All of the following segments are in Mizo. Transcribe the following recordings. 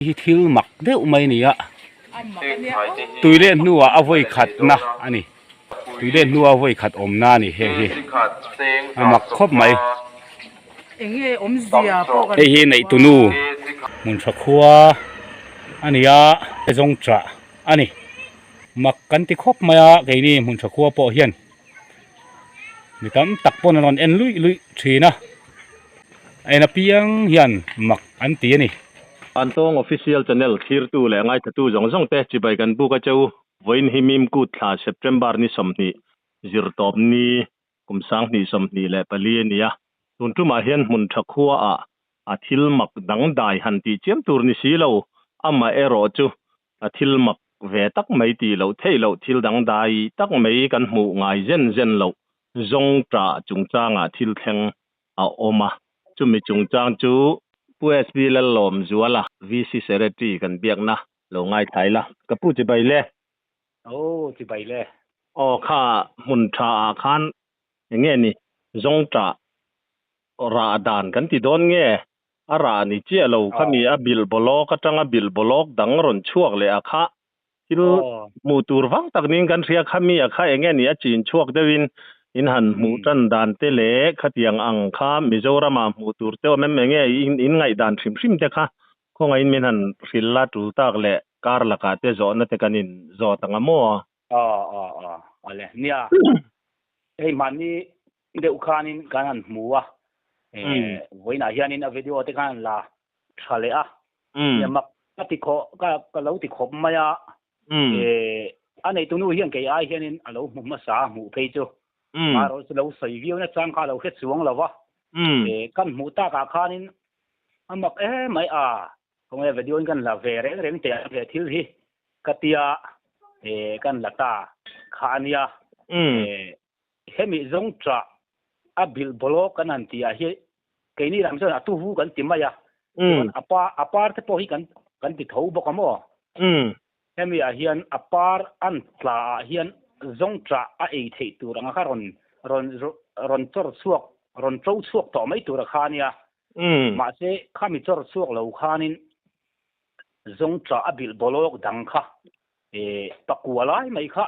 Hi thil mak deuh mai a ni a, tui let hnuah a vawi khatna a ni, tui let hnuah a vawi khat awmna a ni heng hi a mak khawp mai. Hei hi Neihtunu hmun tha khua a ni a, zawng chah a ni, mak kan ti khawp mai a keini hmun tha khua pawh hian mi tam tak pawn an rawn en luih luih thin a. En apiang hian mak an ti a ni. Antawng Official Channel thlirtu leh ngaithatu zawng zawng te chibai kan buk a che u. Vawiin hi Mimkut thla September ni 20, zirtawp ni kum 2024 a ni a. Tun tumah hian hmun tha khua ah a thil mak dangdai han tih chiam tur ni si lo, amah erawh chu a thil mak ve tak mai tih loh theih loh thil dangdai tak mai kan hmuh ngai zen zen loh zawng tah chungchangah thil thleng a awm a. Chumi chungchang chu Pu SB Lallawmzuala, VC Secretary kan biakna lo ngaithla ila. Ka pu chibai le. Aw chibai le. Aw kha hmun tha ah khan eng nge ni zawng tah rah dan kan ti dawn nge? A rah ni chiah lo khami a bilh bawlawk atanga bilh bawlawk dang rawn chhuak leh a kha thil hmuh tur vang tak niin kan hria khami a kha eng nge ni a chin chhuak deuhin in han hmuh tan dan te leh khatiang ang kha Mizoramah hmuh tur te awm em eng nge in ngaihdan hrim hrim te kha khawngaihin min han hrilh la tul tak leh kar lakah te zawhna te kan in zawt ang a maw? Aw aw aw awle nia hei mahni deuh khanin kan han hmu a vawiinah hianin a video te khan an la tha leh a nia mak ka ti khawh ka ka lo ti khawp mai a a neitu nu hian kei ai hianin a lo hmu hmasa a hmuh phei chu marawh chu lo sawi viau na chang kha a lo hre chuang lo va kan hmuh takah khanin a mak em mai a khawnge video in kan la ve reng reng teh ang he thil hi ka tia kan la ta kha a nia Hemi zawng chah a bilh bawlawk kan han tih ah hi keini lam chuan a tuvu kan ti mai a, chuan a pa a par te pawh hi kan kan ti tho bawk a maw? Hemi ah hian a par an tla ah hian zawng chah a ei theih tur anga kha rawn rawn rawn chawr chhuak rawn to chhuak tawh mai tur a kha ania. Mahse khami chawr chhuak lo khanin zawng chah a bilh bawlawk dang kha pakua lai mai kha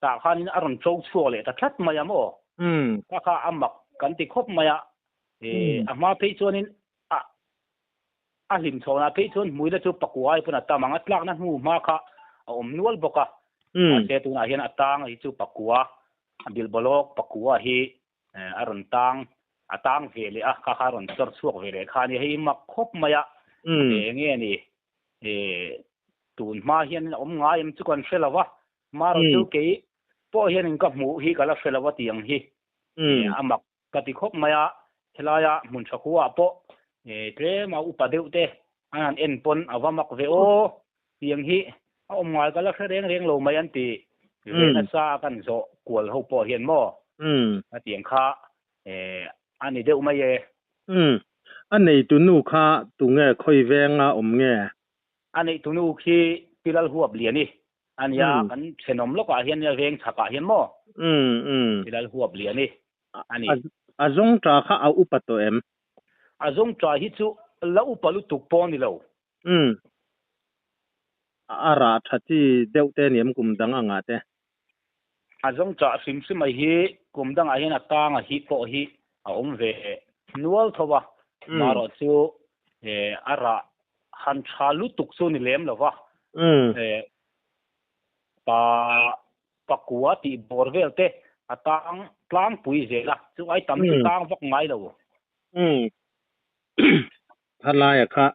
tah khanin a rawn to chhuak leh ta tlat mai a maw? Kha kha a mak kan ti khawp mai a, a hma phei chuanin a a hlim chhawnah phei chuan hmuila chu pakua ai pawn a tam ang a, tlakna hnu hma kha a awm nual bawk a, mahse tunah hian a tang hi chu pakua, a bilhbawlawk pakua hi a rawn tang a tang ve leh a, kha kha a rawn chawr chhuak ve leh kha a ni, hei mak khawp mai a, enge ni tun hma hian a awm ngai em chu kan hre lo va, marawh chu kei pawh hianin ka hmuh hi ka la hre lo va tih ang hi a mak ka ti khawp mai a, helaia hmun tha khuaah pawh tlema upa deuh te an han en pawn a va mak ve aw tih ang hi a awm ngai ka la hre reng reng lo mai an ti ve nasa a kan zawh kual ho pawh hian maw a tih ang kha a ni deuh mai e. A neitunu kha tunge khawi venga awm nge? A neitunu khi Pi Lalhuapliani a nia, kan thenawm lawkah hian nia veng chhakah hian maw? Pi Lalhuapliani a ni. A zawngṭa kha a upa tawh em? A zawngṭa hi chu la upa lutuk pawh a ni lo. A rah ṭha chi deuh te a ni em kum dang angah te? A zawng chah hrim hrim mai hi kum dangah hian a tanga hi pawh hi a awm ve nual tho a, marawh chu a rah han tha lutuk chu ni lem lo va, pa pakua tih bawr vel te a tang tlangpui zel a, chu ai tam chu tang vak ngai lo. Thalaia kha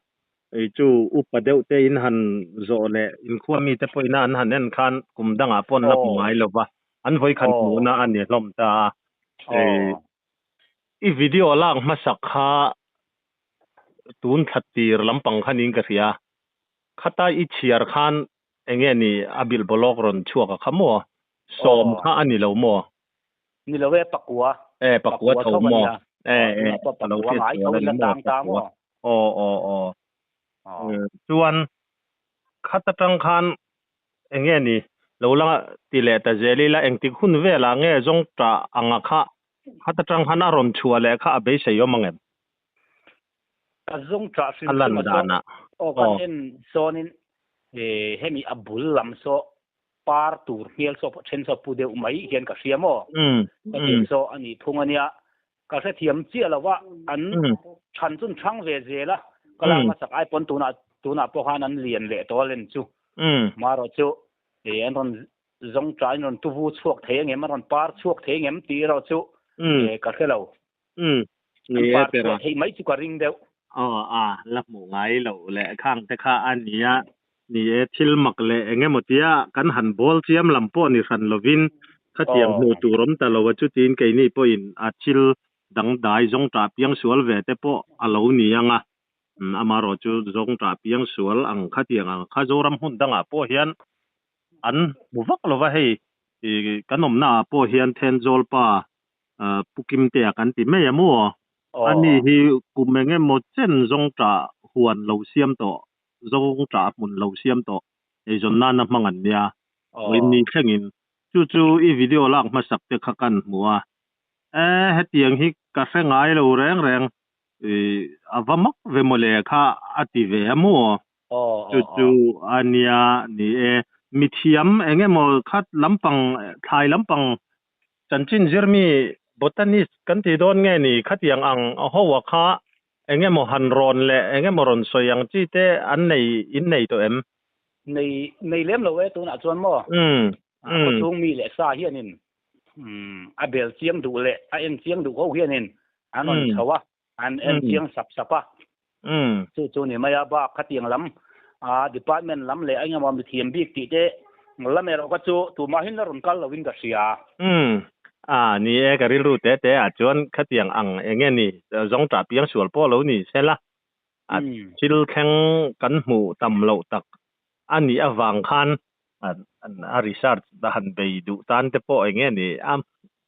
ei chu upa deuh te in han zawh leh inkhua mite pawhin an han en khan kum dangah pawh an la hmu ngai lo va, an vawikhat hmuhna a ni hlawm ta a. I video lak hmasak kha tun thla tir lampang kha niin ka hria, khata i chhiar khan eng nge ni a bilh bawlawk rawn chhuak a kha maw? Sawm kha a ni lo maw? Ni lo e, pakua. E, pakua tho maw? E, e, ka lo hriat sual a ni maw, pakua. Aw, aw, aw. Chuan, khat atang khan eng nge ni, lo la ti leh ta zel ila, engtik hun velah nge zawng tah anga kha, khat atang khan a rawn chhuah leh kha a beisei awm ang em? A zawng tah hrim hrim a zawng. Aw kan en sawnin hemi a bul lam saw par tur hmel saw then saw pu deuh mai hian ka hria maw? Hetiang saw a nih phung a nia. Ka hrethiam chiah lo a, an than chu an thang ve zel a, ka lak hmasak ai pawn tunah tunah pawh khan an lian leh tawh a len chu. Marawh chu an rawn zawng tain rawn tuvu chhuak thei angem, an rawn par chhuak thei angem tih erawh chu ka hre lo. An par chhuah theih mai chu ka ring deuh. Aw a, la hmuh ngai loh leh khang te kha a nia. Ni e, thil mak leh eng emaw tia kan han bawl chiam lam pawh ni hran lovin khatiang hmuh tur awm ta lo a, chutiin keini pawhin a thil dangdai zawng tah piang sual ve te pawh a lo ni ang a. Amaherawh chu zawng tah piang sual ang khatiang ang kha Zoram hmun dangah pawh hian an hmu vak lo va, hei kan awmna ah pawh hian Thenzawl pa Pu Kimtea kan ti mai a maw? Ani hi kum eng emaw chen zawng tah huan lo siam tawh zawng tah hmun lo siam tawh eizawn nana hmang an nia vawiin ni thlengin chu chu i video lak hmasak te kha kan hmu a e hetiang hi ka hre ngai lo reng reng i a va mak ve mawle kha a ti ve a maw chu chu a nia ni e mithiam eng emaw khat lampang thlai lampang chanchin zirmi botanist kan ti dawn nge ni khatiang ang ho a kha Eng emaw han rawn leh eng emaw rawn sawi ang chi te an nei in nei tawh em? Nei nei lem lo e tunah chuan maw? A khawchhung mi leh sa hianin a bel chiang duh leh a en chiang duh ho hianin an rawn chho a, an en chiang sap sap a. Chu chu ni mai a, bak khatiang lam a department lam leh eng emaw mithiam bik tih te lam erawh kha chu tumahin la rawn kal lovin ka hria. A ni e, ka rilru te te ah chuan khatiang ang eng nge ni zawng tah piang sual pawh lo ni sela, a thil thleng kan hmuh tam loh tak a nih avang khan a research a han bei duh tan te pawh eng nge ni a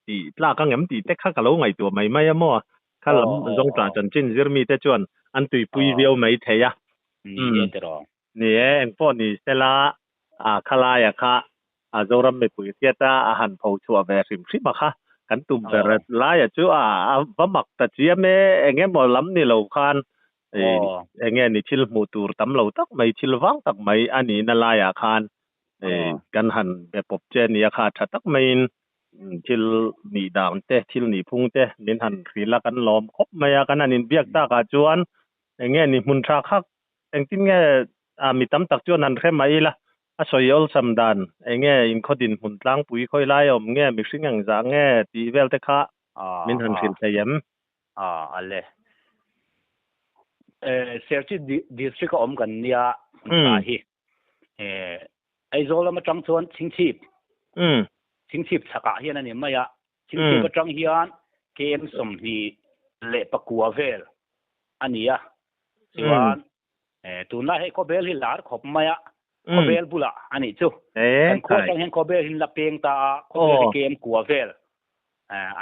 tih tlak ang em tih te kha ka lo ngaihtuah mai mai a maw, kha lam zawng tah chanchin zir mi te chuan an tuipui viau mai thei a. Ni e, engpawh ni sela a khalaia kha a Zoram mipui hriata a han pho chhuah ve hrim hrim a kha kan tum ber laia chu a va mak ta chiam e, eng emaw lam ni lo khan eng nge ni thil hmuh tur tam lo tak mai, thil vang tak mai a nihna laiah khan kan han be pawp che a nia kha tha tak maiin thil nih dan te, thil nih phung te min han hrilh a kan lawm khawp mai a, kan han inbiak takah chuan eng nge ni hmun tha khak Engtin nge a mi tam tak chuan han hre mai ila, a sawi awlsam dan, eng nge inkhaw dinhmun tlangpui khawi lai a awm nge, mihring eng zah nge tih vel te kha min han hrilh thei em? A ale. Serchhip District a awm kan nia hmun hi. Aizawl lam atang chuan Chhingchhip, Chhingchhip chhakah hian a ni mai a, Chhingchhip atang hian KM 24 vel a ni a. Chuan tunlai hei khawbel hi lar khawp mai a, khawbel bulah a nih chu. Kan khua atang hian khawbel hi la peng ta a, khawbel hi kem kua vel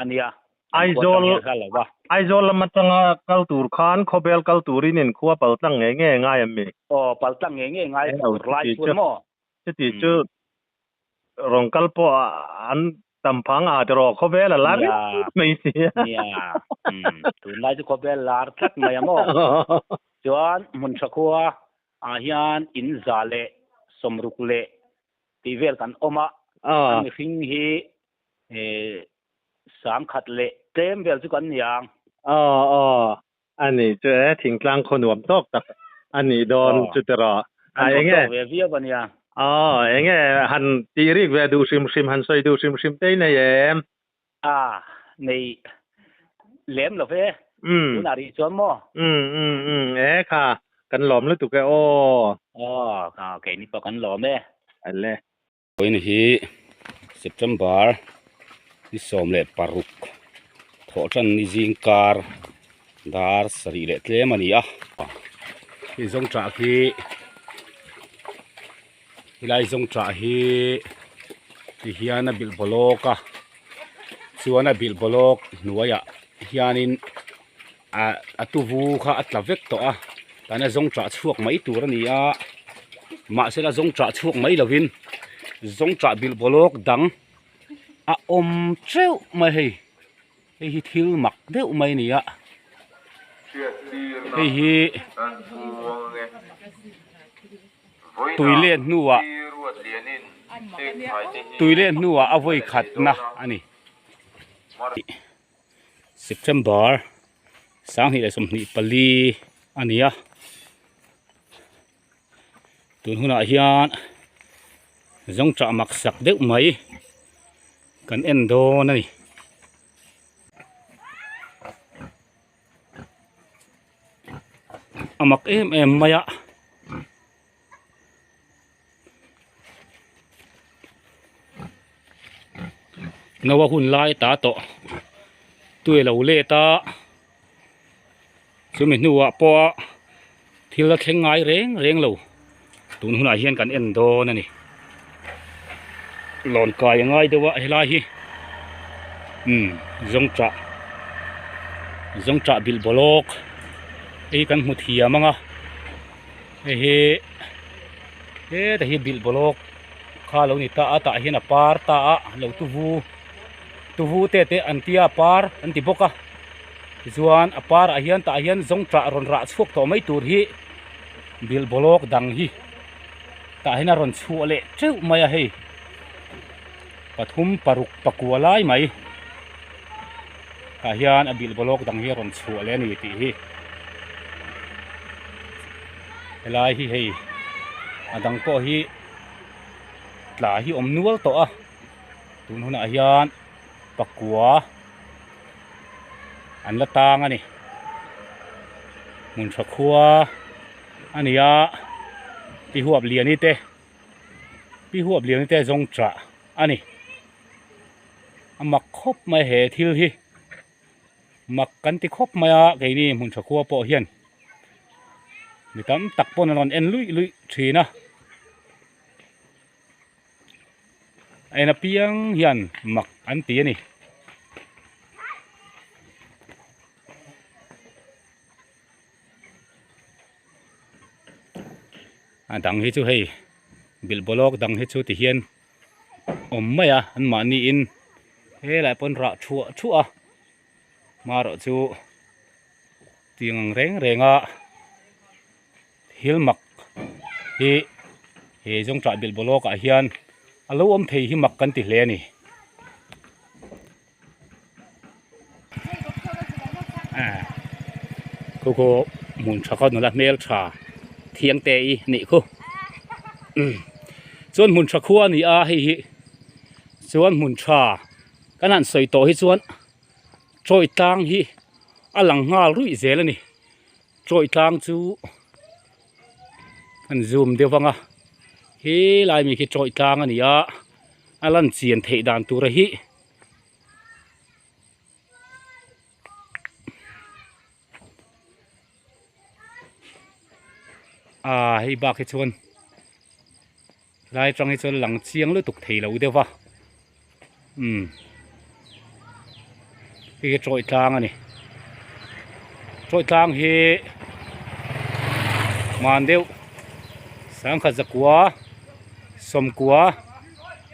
a nia. Aizawl Aizawl lam atanga kal tur khan khawbel kal turin in khua paltlang ngei ngei ngai em mi? Aw paltlang ngei ngei ngai tur lai chuan maw? Chuti chu rawn kal pawh an tam phang a tiraw khawvel a lar mai si a. Nia, tunlai chu khawvel lar tlat mai a maw. Chuan hmun tha khua ah hian in 160 leh tih vel kan awm a, a mihring hi 10,000 leh tlem vel chu kan ni ang. Aw aw, A nih chu e, thingtlang khaw nuam tawk tak a nih dawn chu tiraw. A eng nge? Ve viau a nia. Aw, eng nge han tih rik ve duh hrim hrim, han sawi duh hrim hrim te i nei em? A, nei lem lo ve. Tunah rih chuan maw? Um, um, um, e kha, kan lawm lutuk e aw. Aw, kha, keini pawh kan lawm e. Ale. Vawiin hi September ni 16 thawh tan ni zing kar dar sarih leh tlem a ni a hei zawng tah khi helai zawng tah hi ti hian a bilh bawlawk a chuan a bilh bawlawk hnuaiah hianin ah a tuvu kha a tla vek tawh a tana zawng tah chhuak mai tur a ni a mahsela zawng tah chhuak mai lovin zawng tah bilh bawlawk dang a awm teuh mai hei hei hi thil mak deuh mai a ni a. Hei hi tui let hnuah tui let hnuah a vawi khatna a ni. September 2024 a ni a. Tun hunah hian zawngṭah mak sak deuh mai kan en dawn a ni. A mak em em mai a. Noa hun lai ta tawh tui a lo let a chumi hnuah pawh thil a thleng ngai reng reng lo tun hunah hian kan en dawn a ni lawn kai a ngai deuh a helai hi umm zawngṭah zawngṭah bilh bawlawk hei kan hmu thiam ang a hei hi heta hi bilh bawlawk kha a lo ni ta a tah hian a par ta a lo tuvu tuvu te te an tia a par an ti bawk a tichuan a parah hian tah hian zawngṭah rawn rah chhuak tawh mai tur hi bilh bawlawk dang hi tah hian a rawn chhuah leh teuh mai a hei pathum paruk pakua lai mai tah hian a bilh bawlawk dang hi a rawn chhuah leh a ni tih hi helai hi hei a dang pawh hi tla hi awm nual tawh a tun hunah hian pakua an la tang a ni hmun tha khua a ni a pi huap liani te pi huap liani te zawng chah a ni a mak khawp mai he thil hi mak kan ti khawp mai a keini hmun tha khua pawh hian mi tam tak pawn an rawn en luih luih thin a a en apiang hian mak an ti a ni. A dang hi chu hei bilh bawlawk dang hi chu ti hian awm mai a an mahni in helai pawn rah thuah thuah a marawh chu tiang ang reng reng a thil mak hi he zawngṭah bilh bawlawk ah hian a lo awm thei hi mak kan ti hle a ni. Khu khu hmun tha khaw nula hmel tha thiang te i nih khu chuan hmun tha khua a ni a hei hi chuan hmun tha kan han sawi tawh hi chuan chawi tlang hi a lang nghal ruih zel a ni chawi tlang chu kan zoom deuh vang a helai mi khi chawi tlang a ni a a lan chian theih dan tura hi. Aaa hei bak hi chuan lai atang hi chuan lang chiang lutuk thei lo deuh va umm hei hi tawih tlang a ni tawih tlang hi hman deuh sangkhat zakua sawmkua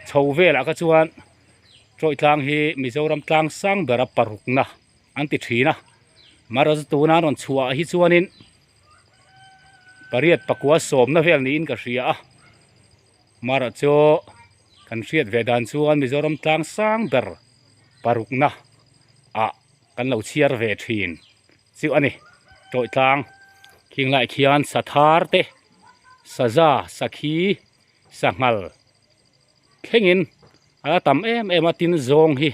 chho velah kha chuan. Tawih tlang hi Mizoram tlang sang bera parukna an ti thin a, Marawh tuna an rawn chhuah ah hi chuanin pariat pakua sawmna vel niin ka hria a, Marawh chu kan hriat ve dan chuan Mizoram tlang sang ber parukna ah kan lo chhiar ve thin chu a ni. Tawih tlang khing lai khian sathar te, saza, sakhi, sanghal. Thlengin a la tam em em a tin zawng hi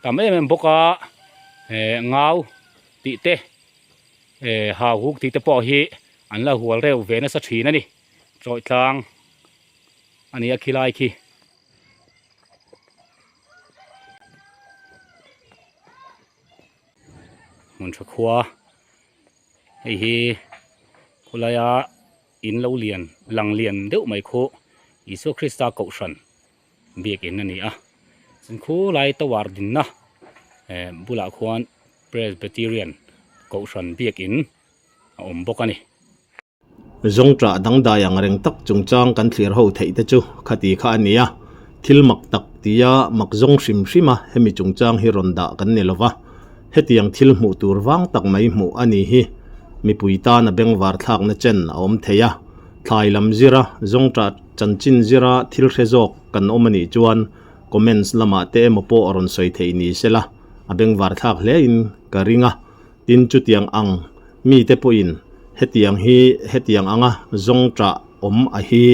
tam em em bawk a eh ngau tih te eh hau huk tih te pawh hi an la hual reuh ve nasa thin a ni tawih tlang a ni a khilai khi. Hmun tha khua hei hi khawlaia. In lo lian, lang lian deuh mai khu Isua Krista Kohhran biakin a ni a. Chuan khu lai tower dinna eh bulah khuan Presbyterian Kohhran biakin a awm bawk a ni. Zawngṭah dangdai ang reng tak chungchang kan thlir ho theih te chu khati kha a ni a, thil mak tak tia mak zawng hrim hrim a hemi chungchang hi rawn dah kan ni lova. Hetiang thil hmuh tur vang tak mai hmuh a ni hi mipui tan a bengvar thlakna chen a awm thei a. Thlai lam zira zawngṭah chanchin zira thil hre zawk kan awm a nih chuan comments lamah te emaw pawh rawn sawi theih ni sela a bengvar thlak hle in ka ring a. Tin chutiang ang mite pawhin hetiang hi hetiang anga zawngṭah awm a hi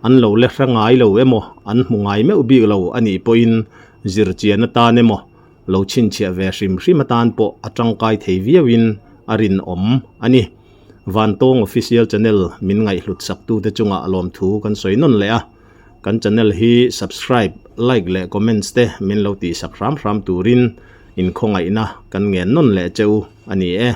an lo la hre ngai lo emaw an hmu ngai meuh bik lo a nih pawhin zirchian atan emaw lo chhinchhiah ve hrim hrim atan pawh a tangkai thei viauin a rinawm a ni. Vantawng Official Channel min ngaihhlut saktute chungah lawmthu kan sawi nawn leh a, kan channel hi subscribe, like leh comments te min lo tihsak hram hram turin inkhawngaihna kan ngen nawn leh che u a ni e.